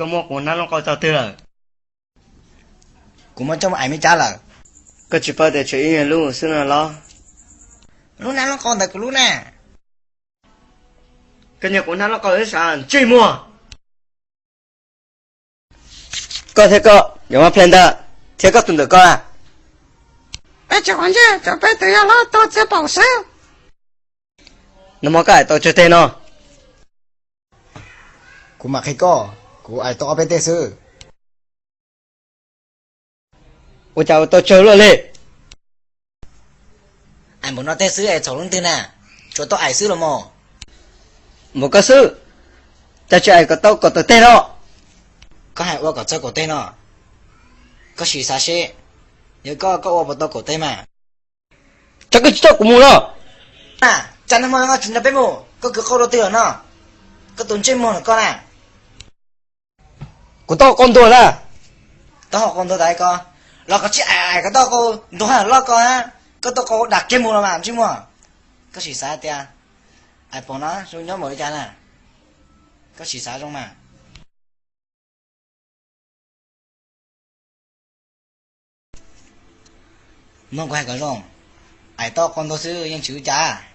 Koj muab kuv hnab lub qau tso twg lawm? Kuv muab coj mus aim me cab lawm. Koj tsis paub tias tshuav ib nyuag lub xwb no los? Lub hnab lub qau ntawd kuv lub na. Koj nyiag kuv hnab lub qau ib sab ntsej muag. Koj thiab koj yuav muab plej ntawd thiab koj tus ntawm koj na. Peb tsis quav ntsej, cov peb twb yog los tuag txiav paum xwb. Nag hmo koj aim tau tsawg teg no? Kuv mam qhia koj, kuv aim tau ob peb teg xwb. Ua cas ua tau tsawg luaj li? Aim npaum no teg xwb es txhaum leej twg na? Tsuas tau aim xwb los mas. Npaum koj xwb, cas tsis aim kom tau kaum tawm teg no? Koj hais ua kom txog kaum teg no, koj sim xav seb, yog koj koj ua puas tau kaum teg mas. Cas koj tsis coj kuv mus no? Cas nag hmo koj tsis nrog peb mus, koj kwv qau rau twg lawm no? Koj tus ntsej muag no koj na. Kuv tau qau ntuag na. Tau qau ntuag tas ko, los koj tsis aim aim koj tau qau ntuag loj ko na. Koj tau qau dam kiag mus los mas ntsej muag. Koj sim xav tias aim paum no zoo nyob npaum li cas na? Koj sim xav zoo mas. Mloog kuv hais kom zoo, aim tau qau ntuag xwb yeej tsis ua cas.